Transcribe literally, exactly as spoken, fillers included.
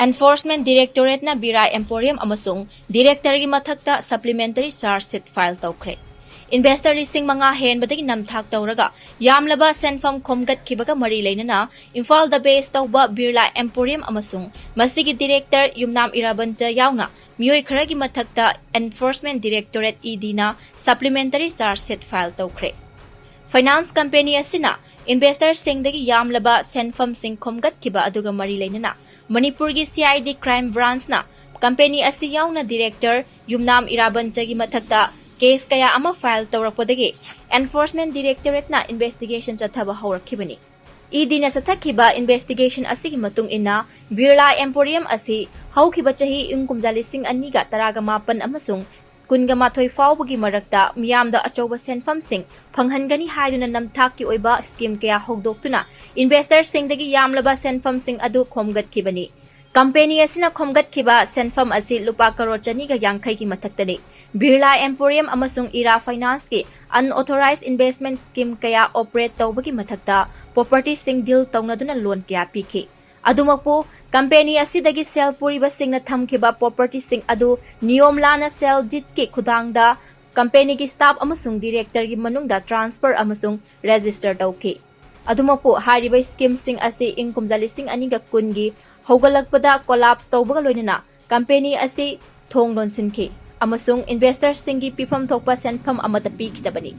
Enforcement Directorate-ꯅ Birla Emporium ꯑꯃꯁꯨꯡ director-ꯒꯤ ꯃꯊꯛꯇ supplementary charge sheet file ꯇꯧꯈ꯭ꯔꯦ꯫ Investor ꯂꯤꯁꯤꯡ ꯃꯉꯥ ꯍꯦꯟꯕꯗꯒꯤ ꯅꯝꯊꯥꯛ ꯇꯧꯔꯒ ꯌꯥꯝꯂꯕ ꯁꯦꯟꯐꯝ ꯈꯣꯝꯒꯠꯈꯤꯕꯒ ꯃꯔꯤ ꯂꯩꯅꯅ ꯏꯝꯐꯥꯜꯗ base ꯇꯧꯕ Birla Emporium ꯑꯃꯁꯨꯡ ꯃꯁꯤꯒꯤ director ꯌꯨꯝꯅꯥꯝ ꯏꯔꯥꯕꯟꯇ ꯌꯥꯎꯅ ꯃꯤꯑꯣꯏ ꯈꯔꯒꯤ ꯃꯊꯛꯇ Enforcement Directorate, ED-ꯅ supplementary charge sheet file ꯇꯧꯈ꯭ꯔꯦ꯫ Finance company ꯑꯁꯤꯅ investor-ꯁꯤꯡꯗꯒꯤ ꯌꯥꯝꯂꯕ ꯁꯦꯟꯐꯝꯁꯤꯡ ꯈꯣꯝꯒꯠꯈꯤꯕ ꯑꯗꯨꯒ ꯃꯔꯤ ꯂꯩꯅꯅ ꯃꯅꯤꯄꯨꯔꯒꯤ CID Crime Branch-ꯅ company ꯑꯁꯤ ꯌꯥꯎꯅ director ꯌꯨꯝꯅꯥꯝ ꯏꯔꯥꯕꯟꯇꯒꯤ ꯃꯊꯛꯇ case ꯀꯌꯥ ꯑꯃ file ꯇꯧꯔꯛꯄꯗꯒꯤ Enforcement Directorate-ꯅ investigation ꯆꯠꯊꯕ ꯍꯧꯔꯛꯈꯤꯕꯅꯤ꯫ ED-ꯅ ꯆꯠꯊꯈꯤꯕ investigation ꯑꯁꯤꯒꯤ ꯃꯇꯨꯡ ꯏꯟꯅ Birla Emporium ꯑꯁꯤ ꯍꯧꯈꯤꯕ ꯆꯍꯤ ꯏꯪ ꯀꯨꯝꯖꯥ ꯂꯤꯁꯤꯡ ꯑꯅꯤꯒ ꯇꯔꯥꯒ ꯃꯥꯄꯟ ꯑꯃꯁꯨꯡ ꯀꯨꯟꯒ ꯃꯥꯊꯣꯏ ꯐꯥꯎꯕꯒꯤ ꯃꯔꯛꯇ ꯃꯤꯌꯥꯝꯗ ꯑꯆꯧꯕ ꯁꯦꯟꯐꯝꯁꯤꯡ ꯐꯪꯍꯟꯒꯅꯤ ꯍꯥꯏꯗꯨꯅ ꯅꯝꯊꯥꯛꯀꯤ ꯑꯣꯏꯕ scheme ꯀꯌꯥ ꯍꯧꯗꯣꯛꯇꯨꯅ investor-ꯁꯤꯡꯗꯒꯤ ꯌꯥꯝꯂꯕ ꯁꯦꯟꯐꯝꯁꯤꯡ ꯑꯗꯨ ꯈꯣꯝꯒꯠꯈꯤꯕꯅꯤ꯫ Company ꯑꯁꯤꯅ ꯈꯣꯝꯒꯠꯈꯤꯕ ꯁꯦꯟꯐꯝ ꯑꯁꯤ ꯂꯨꯄꯥ ꯀꯔꯣꯔ ꯆꯅꯤꯒ ꯌꯥꯡꯈꯩꯒꯤ ꯃꯊꯛꯇꯅꯤ꯫ Birla Emporium ꯑꯃꯁꯨꯡ ꯏꯔꯥ Finance-ꯀꯤ unauthorized investment scheme ꯀꯌꯥ operate ꯇꯧꯕꯒꯤ ꯃꯊꯛꯇ property-ꯁꯤꯡ deal ꯇꯧꯅꯗꯨꯅ loan ꯀꯌꯥ ꯄꯤꯈꯤ꯫ ꯑꯗꯨꯃꯛꯄꯨ, company ꯑꯁꯤꯗꯒꯤ ꯁꯦꯜ ꯄꯨꯔꯤꯕꯁꯤꯡꯅ ꯊꯝꯈꯤꯕ property-ꯁꯤꯡ ꯑꯗꯨ ꯅꯤꯌꯣꯝ ꯂꯥꯟꯅ ꯁꯦꯜ ꯗꯤꯠꯀꯤ ꯈꯨꯠꯊꯥꯡꯗ company-ꯒꯤ staff ꯑꯃꯁꯨꯡ director-ꯒꯤ ꯃꯅꯨꯡꯗ transfer ꯑꯃꯁꯨꯡ register ꯇꯧꯈꯤ꯫ ꯑꯗꯨꯃꯛꯄꯨ, ꯍꯥꯏꯔꯤꯕ scheme-ꯁꯤꯡ ꯑꯁꯤ ꯏꯪ ꯀꯨꯝꯖꯥ ꯂꯤꯁꯤꯡ ꯑꯅꯤꯒ ꯀꯨꯟꯒꯤ ꯍꯧꯒꯠꯂꯛꯄꯗ collapse ꯇꯧꯕꯒ ꯂꯣꯏꯅꯅ company ꯑꯁꯤ ꯊꯣꯡ ꯂꯣꯟꯁꯤꯟꯈꯤ ꯑꯃꯁꯨꯡ investor-ꯁꯤꯡꯒꯤ ꯄꯤꯐꯝ ꯊꯣꯛꯄ ꯁꯦꯟꯐꯝ ꯑꯃꯠꯇ ꯄꯤꯈꯤꯗꯕꯅꯤ꯫